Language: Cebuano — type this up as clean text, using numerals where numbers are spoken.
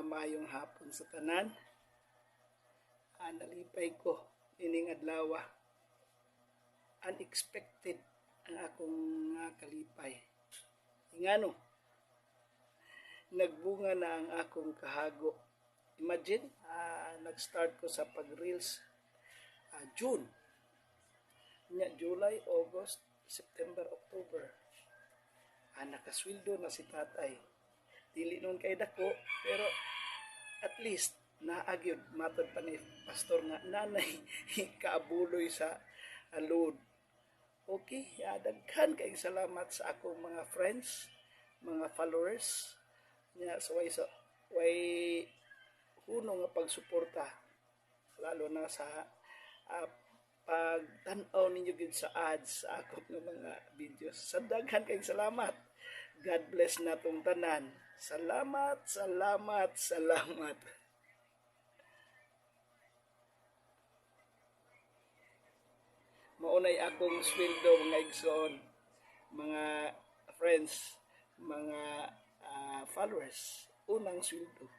Maayong hapon sa tanan. Nalipay ko ining adlaw. Unexpected ang akong kalipay. Ingano, nagbunga na ang akong kahago. Imagine, nag-start ko sa pag-reels June. Nya July, August, September, October. Nakasweldo na si tatay. Dili nun kay dako, pero at least naa gyud, matod pa ni pastor nga nanay kaabuloy sa load. Okay, daghan kayong salamat sa akong mga friends, mga followers nya sa way hunong nga pagsuporta, lalo na sa pagtan-aw ninyo gyud sa ads sa akong nga mga videos. Sa daghan kayong salamat. God bless natong tanan. Salamat, salamat, salamat. Maunay akong sweldo, mga igsoon, mga friends, mga followers. Unang sweldo.